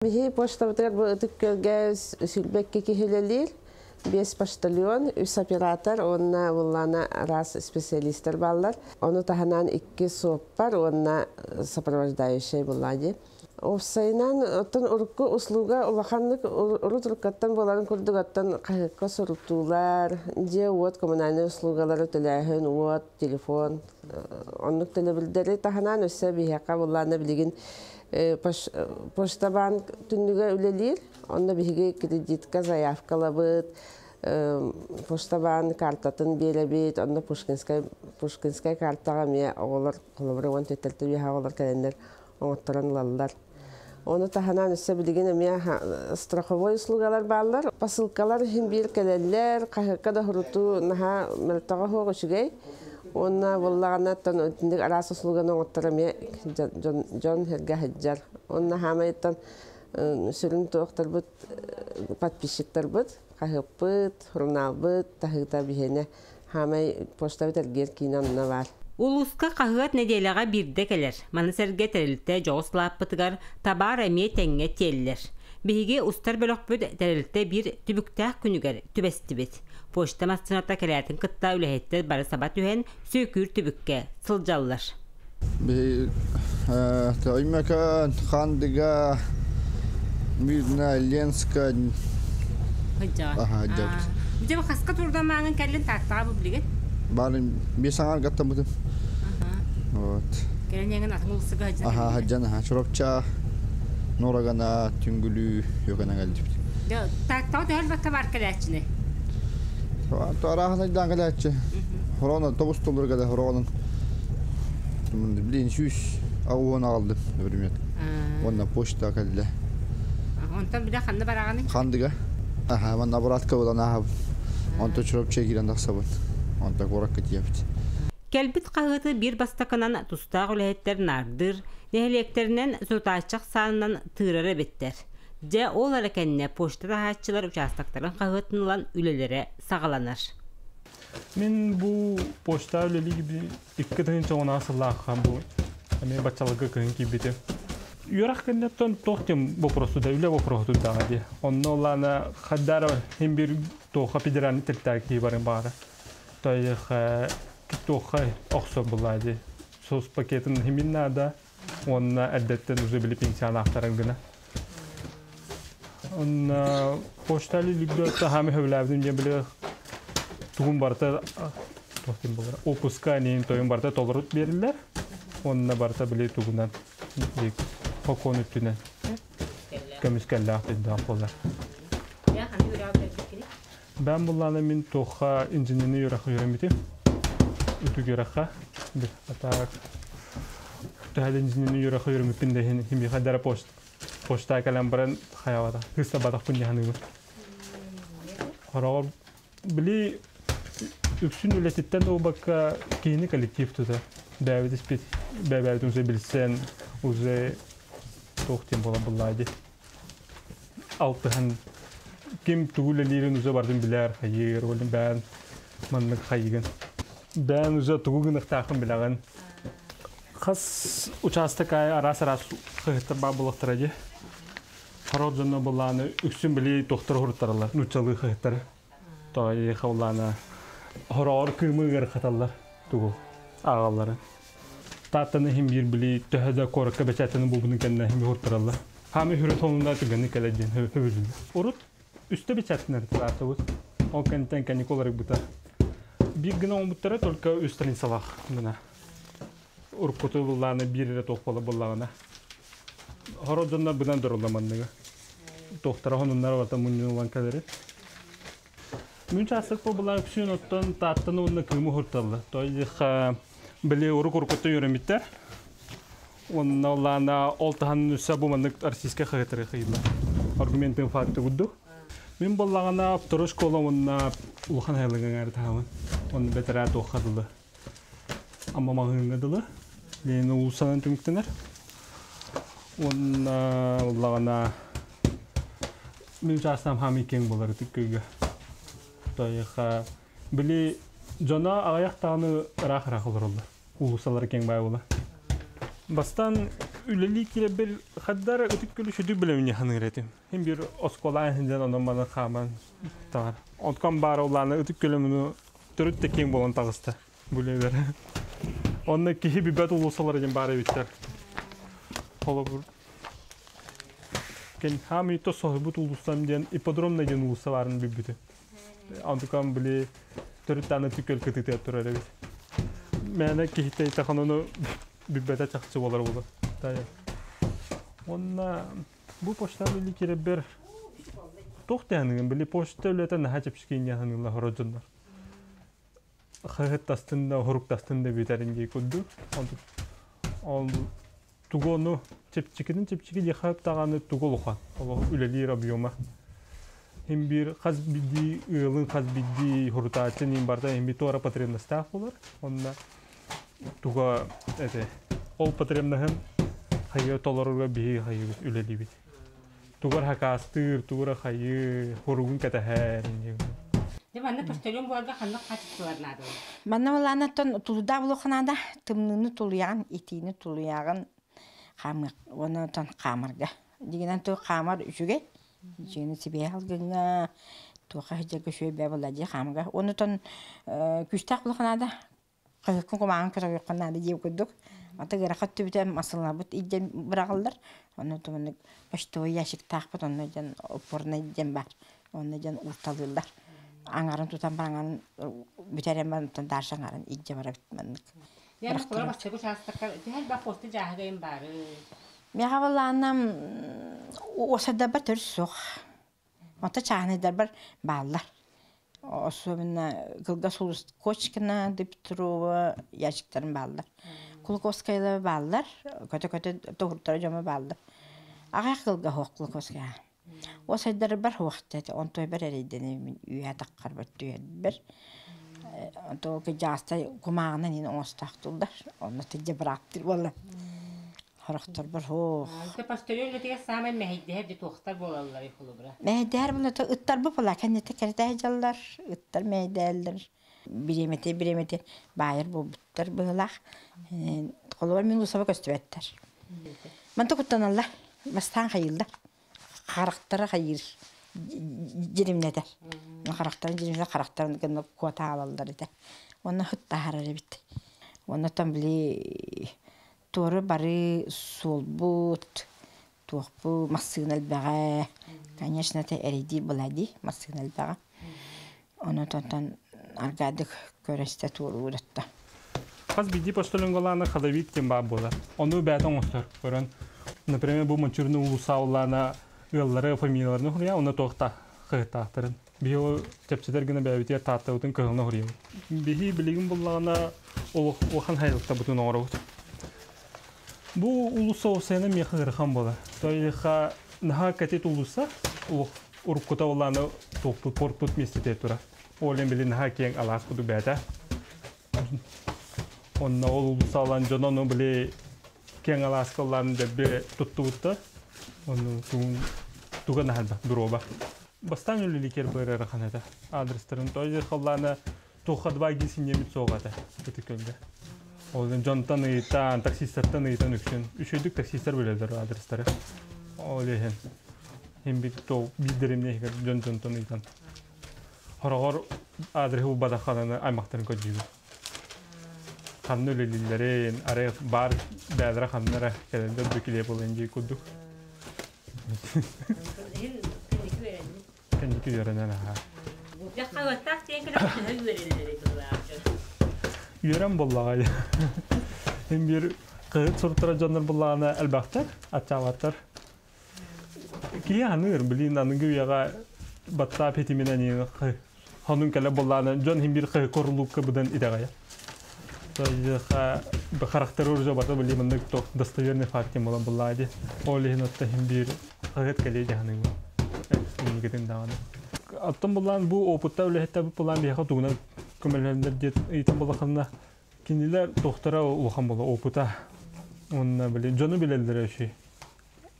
Биһи почтабытыгар бу Ытык Күөлгэ 22 киһи үлэлиир. Биэс почтальон, үс оператор уонна буллаана араас специалистар бааллар. Ону таһынан икки суоппар уонна сопровождающай буллаа. Уопсайынан, оттон урукку услуга улаханнык урут уруккаттан буоларын курдук оттон хаһыакка сурутуулар, дьиэ-уот коммунальнай услугалары төлөөһүн, уот, телефон, оннук төлөбүрдэри таһынан өссө биһиэхэ буллаана билигин почта банк түннүгэ үлэлиир. Онно биһиги кредитка заявкалабыт, почта банк картатын биэрэбит, онно Пушкинскай, Пушкинскай картаҕа эмиэ оҕолор холобура уон төттөлтө үөһэ оҕолор кэлэннэр оҥотторон ылаллар. Ону таһынан өссө билигин эмиэ страховой услугалар бааллар. Посылкалар иһин биир кэлэллэр, хаһыакка да хурутуу наһаа мөлтөҕө суох үчүгэй. Уонна буоллаҕына итинник араас услуганы оҥоттор эмиэ дьон сэргэ сылдьар. Уонна хаамайыттан сүрүн туохтарбыт подписчиктарбыт, хаһыаппыт, сурунаалбыт таһыыта биһиэнэ хаамай почтабыт эргиэр киинэ онно баар. Улууска хаһыат нэдиэлэҕэ биирдэ кэлэр. Маны сэргэ тэрилтэ дьоҕус лааппытыгар табаар эмиэ тэҥҥэ тиэллэр. Биһиги устар бөлөхпүт тэрилтэ биир түбүктээх күнүгэр түбэстибит. Почта массыыната кэлээтин кытта үлэһиттэр бары саба түһэн сүөкүүр түбүккэ сылдьаллар. Өймөкөөн, Хандыга, Мирнэ, Ленскэ. Аха, дьабыт. Дьэ, хаска турда мааҥын кэллин тааттаҕа бу билигин? Баарын биэс аҥаар гаттаммытым. Вот. Кэлэн эҥин атын улусуга хаджан. Аха, хаджан, аха. Чурапча, Норагана, Түнгүлүү, Йокана кэлдибит. Дьэ, тааттаҕа төһөл бакка бар кэлээччини? Арааһын айдаан кэлээччи. Хорона тобус толлар кэлэ хоронун. Блин, 160 аҕалдым, например. Уонна почта кэллэ. Онтон билэ ханна бараҕаный? Хандыга. Аха, манна обратка буолан ааһабын. Онтон Чурапчыга киирэн тахсабын. Онтон куоракка тиийэбит. Кэлбит хаһыаты биир бастакынан тустаах үлэһиттэр наардыыр, нэһилиэктэринэн сутааччы ахсаанынан тыырар эбиттэр. Дьэ, ол эрэ кэннэ почта таһааччылар учаастактарын хаһыатын ылан үлэлэрэ саҕаланар. Мин бу почта үлэлии 2010 сыллаахха бу эмиэ баччаларга кыһын киирбитим. Үөрэх кэнниттэн туох диэн вопросу да үлэ вопросу даҕа дии. Онно олаана хаддара хим бир туохха федеральный тэрилтэҕэ киһи барын баара. Тойха туохха охсор булаа дии. Соц пакетын химин наада уонна эрдэттэн уже били пенсиянаахтарын гына. Онно почтали лүгдө тахами хөбүлээбитим диэн били тугун барыта туох диэн буолар опуска эниин тойун барыта толорут биэриллэр. Онно барыта били тугунан хокуон үттүнэн көмүскэллээх тыйдаах буолар. Бэм буллаана мин туохха инженерный үөрэх үөрэммитим. Үтүк үөрэххэ. Атаак төһө инженерный үөрэх үөрэммиппин да иһин химиэхэ дара пост почта кэлэн баран хайаабата. Кыыстабатахпын дьаһаныыбын. Хороҕор били үксүн үлэтиттэн буолбакка киһини коллектив тута. Бэйэбит испит бэйэбит уже билсэн уже туох диэн буолан буллаа дии. Алтыһан ким тугу үлэлиирин уже бардын билэр, хайыыр, ол бээн маннык хайыгын. Бээн уже тугу гыныктаахын билэҕин. Хас учаастак аайы араас-араас хаһыаттар баар буолуохтара дии. Хорор дьонно буллааны үксүн били туохтары хуруттараллар, нууччалыы хаһыаттары. Тоҕо хавлаана хороҕор кыымы ыарахаталлар тугу ааҕалларын. Тааттаны иһин биир били төһө да куоракка бэчээттэнэн буолбутун кэннэ иһин хуруттараллар. Хаамы хүрү толунда түгэнник кэлэр диэн хөбүлүллэр. Урут үстэ бэчээттэнэр таатыбыт. Ол кэнниттэн каникул арыйбыта. Биир гына оҥбуттара только үс страницалаах гына. Уруккуту буллааны биир эрэ туох буола буллаҕына. Хоро дьоннор бынан дорулламанныга. Туохтара хонуннар барыта мунньуллан кэлэри. Мүн чаастык буолла үксүн оттон тааттан уонна кыымы хурталла. Той били урук уруккуттан үөрэммиттэр. Онно лаана ол таһан үсэ бу маннык российскай хаһыаттары хыйыллар. Аргументын факты курдук. Мин боллаҕына второй школа уонна улахан айылыгын таһамын. Онно бэтэрээ туохха дылы. Амма маҕаһыыҥҥа дылы. Ленин уулуссанан түмүктэнэр. Уонна уллаҕына мин учаастам хаамый киэҥ буолар ытык кыыга. Тойха били дьоно аҕыйах даҕаны ыраах-ыраах олороллор. Уулуссалара киэҥ баай буола. Бастаан Үлэлии киирэрбэр хардара Ытык Күөлү сүдү билэмни ханыыр этим. Хин бир оскуолаан хинден онон манан хааман таҕар. Онткон баара улаана Ытык Күөлү төрүт да киэҥ буолан таҕыста булебер. Онно киһи билбэт улуусалара диэн баар эбиттэр. Холобур, кен хаамый то соһуйбут улуустам диэн ипподромна диэн уулусса баарын билбитим. Онтукам били төрүт дааны түкөл кытыытыгар турар эбит. Мээнэ киһитэ таханону билбэтэ чахчы буолар буолар. Тайа. Онна бу почта били киребер туох дэһаныгын били почта үлэтэ наһаа чэпчэки иньяһаныылла хородьоннор. Хаһыттастын да, хоруктастын да бүтэрин дии курдук. Ол тугу ону чэпчэкитин чэпчэки диэхэ даҕаны тугу улахан олох үлэлиир объема. Хин биир хас биирдии ыалын хас биирдии хурутааччы нин барыта хин биир туора потребностаах буолар. Онно туга эти ол потребноһын хайыы толорорго биһи хайыыбыт үлэлиибит. Тугар хакаастыыр, тугура хайыы, хоругун кэтэһэр. Дьэ манна почтальон буоларга ханнык хаачыстыбалар наадалар? Манна былаанаттан тулудаах буолуохха наада. Тымныыны тулуйаҕын, итиини тулуйаҕын, хаамыах уонна оттон хаамарга. Дьиҥинэн ту хаамар үчүгэй. Дьиҥинэн сибиэһэ алгыҥҥа, туохха сылдьарга үчүгэй бээ буолла дии хаамарга. Уонна оттон күүстээх буолуохха наада. Хаһыаккын кумааҕын көтөҕүөххэ наада диир курдук. Ата ыарахан түбүтэ массыыналарбыт илдьэн быраҕаллар. Онно туманнык почтовый ящиктаахпыт, онно дьон опорнай диэн баар. Онно дьон уурталыыллар. Аҥарын тутан баран бүтэрэн баран дальше аҥарын илдьэ барабыт маннык. Дьэ, холобур бастакы учаастакка төһө элбэх почта дьааһыгайым баары? Миэхэ былаанам уосардарбар төрүт суох. Онто чааһынайдарбар бааллар. Особенно кылгас улус Кочкина, Петрова ящиктарым бааллар. Кулаковскайлар бааллар, көтө-көтө тоһуртара дьомо бааллар. Аҕыйах кылга суох Кулаковскайга. Уосайдарбар суох этэ, онтуойбар эрэйдэнэбин үөһэ таххарбар түһэрбэр. Онто кыдьаастай кумааҕынан иһин оҥостоохтууллар. Онно тилдьэ быраактыр буолла. Харахтарбар һуох. Почтальон үлэтигэр саамай мэһэйдэһэр дьэ туохтар буолалларый холобура? Мэһэйдэһэр буолла ыттарбыт буолла кэннитэ кэрэтэ дьаллар, ыттар мэһэйдэһэллэр. Бириэмэтэ бириэмэтэ баайар буолбуттар быһыылаах. Холобур мин усаба көстүбэттэр. Манта куттаналлар, бастаан хайыыллар. Харахтара хайыыр дьиримнэтэр. Харахтарын дьиримнэтэр, харахтарын гына куота аалаллар этэ. Уонна ыттаһарар эбит. Уонна там били Туора бары суолбут, туохпу массыына элбэҕэ, конечно, это эрэйдиир была дии массыына элбэҕэ. Онон онтон аргаадык көрөстө туоруулатта. Хас биирдии почтальонгалаана ходовик диэн баар буолар. Ону бэйэтэ оҥостор. Көрөн, например, бу Мончурны уулусса ыаллары фамилияларын хуруйа, онно туохта кыһыттаахтарын. Биһи ол чэпчэтэр гына бэйэбитигэр Тааттабытын кыһылына хуруйабыт. Биһи билигин буллаҕына улахан хайылыктабытын оҥоробут. Бу улуса осайна миэхэ ыарахан буолар. Тойха наһаа кэтит улуса уруккута улаана туохпут портпут миэстэтэ турар. Ол били наһаа киэҥ алаас курдук бэйэтэ. Онно ол улусалан дьон ону били киэҥ алааска улаан дэлби туттубуттар. Ону туга наһарба дуруоба. Бастаан үлэликер быарыарахан этэ. Адрестарын той халлаана туохха два синемит суох этэ ити көлгө. Ол дьонтон ыйытан, таксистартан ыйытан үксүн. Үчүгдүк таксистар билэллэр адрестары. Ол иһин хим бит то биирдеримне дьон дьонтон ыйытан. Хороҕор адреһы булбатаххананы аймахтарын көрдүүбүт. Ханна үлэлииллэрин, арай баар бээлэрэ ханна эрэ кэлэллэр бүкилиэ буолан дии курдук. Кэнники үөрэнэн аhaa. Дьаххалаттаах диэн кэлэн төһө үөрэллэрий тыллаах дьон? Үөрэн буоллаҕай. Мин биир кыһыт суруттара дьоннор буллаҕына элбэхтэр, аччаабаттар. Киһи аныыр, билин аныгы үйэҕэ WhatsApp хитиминэн хонун кэлэ буоллаҕына дьон иһин биир кыһы корулуукка быдан итэҕэйэр. Харахтары уже бата били маннык тох достоверный факт буолан буллаа ди. Ол иһин отта иһин биир хаһыат кэлиэ дьаһаныгы. Инникитин даҕаны. Оттон буллаан бу опытта үлэһиттэр буллаан биһиэхэ тугунан көмөлөһөллөр диэн ыйытан буллаххына кинилэр тохтара улахан буола опыта. Уонна били дьону билэллэрэ үчүгэй.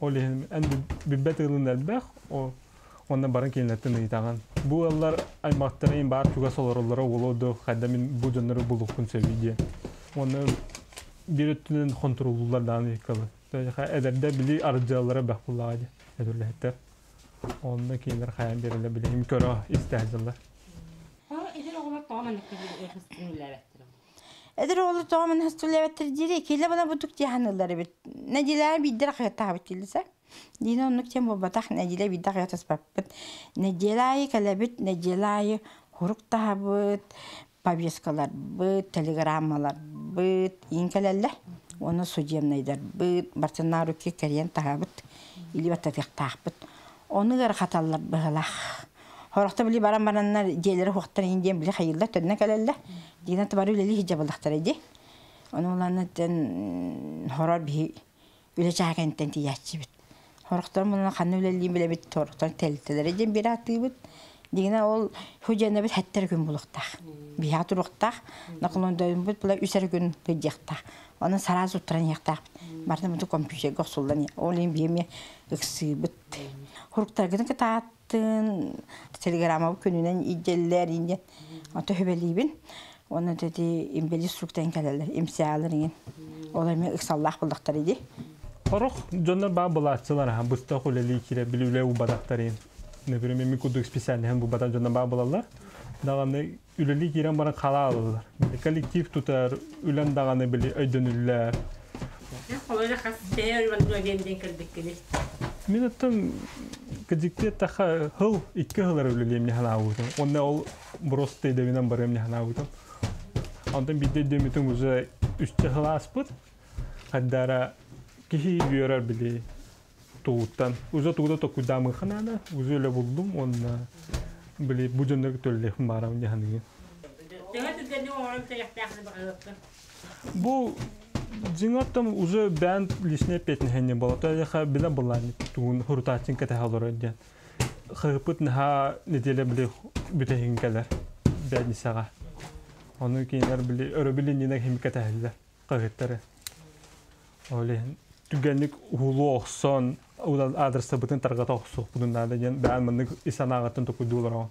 Ол иһин эн билбэт ыалын элбэх, уонна баран кинилэртэн ыйытаҕын. Бу ыаллар аймахтарын баар чугас олороллоро буолуо дуо, хайда мин бу дьоннору булуохпун сөбүй диэн. Уонна биир өттүнэн хонтуруоллууллар даҕаны иккалы. Эдэрдэ били арыдьаллара бэх буллаҕа дии эдүрлэһиттэр. Онно кинилэр хайан биэрэллэр били им көрө истээдьэллэр. Эдэр оҕолор тоҕо маннык үлэлээбэттэр? Эдэр оҕолор тоҕо маннык үлэлээбэттэр диири киилэ бана будук диэханыллар эбит. Нэдиэлэҕэ биирдэ хаһыаттаабыт дииллэр. Диина оннук диэн буолбатах, нэдиэлэ биирдэ хаһыаттаспаппыт. Нэдиэлэ аайы кэлэбит, нэдиэлэ аайы хурук таһабыт, повесткаларбыт, телеграммаларбыт иин кэлэллэр. Уонна судебнайдарбыт, барытынаарукки кэрийэн таһабыт, или баттатыахтаахпыт. Ону ыарахаталлар быһылаах. Хорохто били баран бараннар дьиэлэрэ хуохтар иһин диэн били хайыыллар төннө кэлэллэр. Диина тыбары үлэлии сылдьабыллахтара дии. Ону улааннаттан хорор биһи үлэ чааһа кэнниттэн тиийээччибит. Хорохтор мунна ханна үлэлиин билэбит, хорохтор тэлтэлэрэ диэн биир ааттыыбыт. Дигинэ ол худьанабыт хэттэр күн булуохтаах. Биһиэхэ туруохтаах. Наклондойуммут була үс эрэ күн кыдьыахтаах. Онон сараас уттаран иһиэхтаахпыт. Барыта муту компьютерга охсуллан ол иһин биһи ыксыыбыт. Хуруктаргытын кытааттын, телеграммабыт күнүнэн идэллэр диэн ото хүбэлиибин. Онон тети имбели суруктан кэлэллэр, имсэалар иҥин. Ол эми ыксаллаах буллахтар иди. Хорох дьоннор баа булааччылар аха быстах үлэлии киирэ били үлэ убатахтарын. Например, мен кудук специальныһын бубатан дьоннор баа булаллар. Даҕаны үлэлии киирэн баран халаа алаллар. Коллектив тутар, үлэн даҕаны били өйдөнүллэр. Холойда хас тэһэр өлүөн диэн кэлбиккини. Мин оттон кыдьыкты таха хыл икки хылар үлэлиэм неханаабытым. Онна ол просто идэбинэн барыам неханаабытым. Онтон биирдэ өйдөммүтүм уже үстэ хылааспыт. Хайдара киһи үөрэр били тугуттан. Уже тугуда токуйдаамы ханаана, уже үлэ булдум, онна били бу дьоннор төллехм барам неханыгын. Төһө түргэнник оҥорон тэйэхтээх баҕалыахха? Бу дьиҥоттон уже бээн лишне петнехенне буола. Яха билэн буллаан тугун хурутаачын кэтэһэ олорор диэн. Хыпыт наха неделя били бүтэһин кэлэр бээнисэҕэ. Ону кинилэр били өрөбүл иннинэ хим кэтэһэллэр хаһыттары. Ол иһин түгэнник уһулу охсон адрестабытын тарҕата охсуохпутун наада диэн бээн маннык ис санааҕыттан токуйдуулар.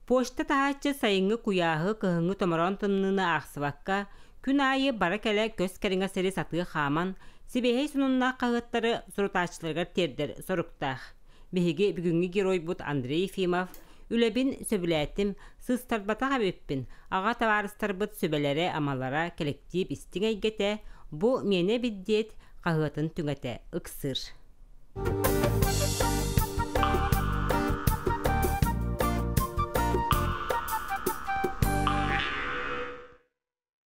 Почта таһааччы сайыҥҥы куйааһы, кыһыҥҥы томороон тымныыны аахсыбакка, күн аайы бара-кэлэ көс кэриҥэ сири сатыы хааман, сибиэһэй сонуннаах хаһыаттары сурутааччыларыгар тиэрдэр соруктаах. Биһиги бүгүҥҥү геройбут Андрей Ефимов үлэбин сөбүлээтим, сыыстарбатах эбиппин, аҕа табаарыстарбыт сүбэлэрэ-амалара, кэлэктиип истиҥ эйгэтэ, бу миэнэ эбит диэт, хаһыатын түҥэтэ ыксыыр.